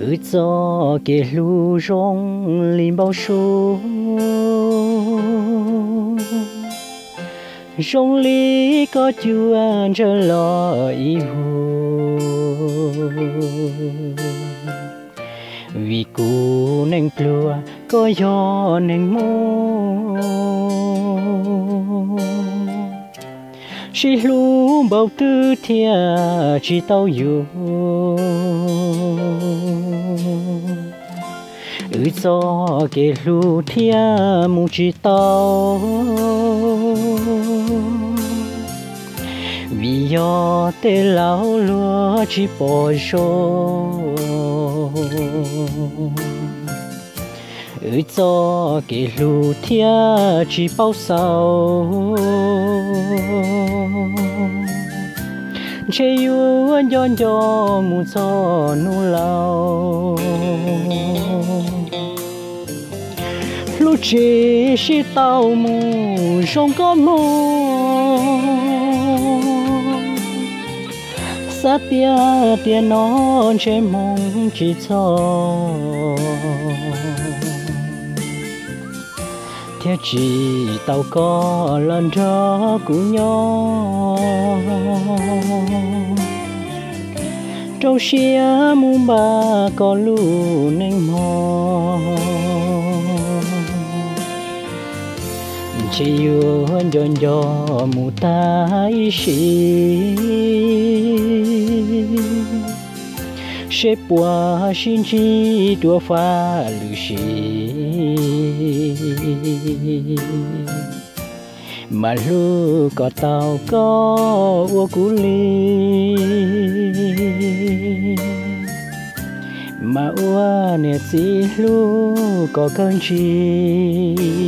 Wb txoj kev hlub zoo li npau suav, zoo li koj cua ntsawg los ib vuag. Vim kuv neeg pluag, koj yog neeg muaj, sib hlub npaum twg thiaj tsis tau yuav. Wb txoj kev hlub thiaj mus tsis tau, vim yog tej laus luag tsis pom zoo. Wb txoj kev hlub thiaj tsis paub xaus, ntshe yuav nco nco mus txog hnub laus. Hlub tsis sib tau mus zoo nkauj mog, xav tias tiam no ntshe hmoov tsis txog, thiaj tsis tau koj los nrog kuv nyob. Rau siab mus npaj koj lub neej hmo, ntshe yuav nco nco mus tag ib sim, seb puas sib ntsib dua faj lwm sim, mas hlub kom tau koj ua kuv li, mas ua niam txiv hlub kom kawg ntsis.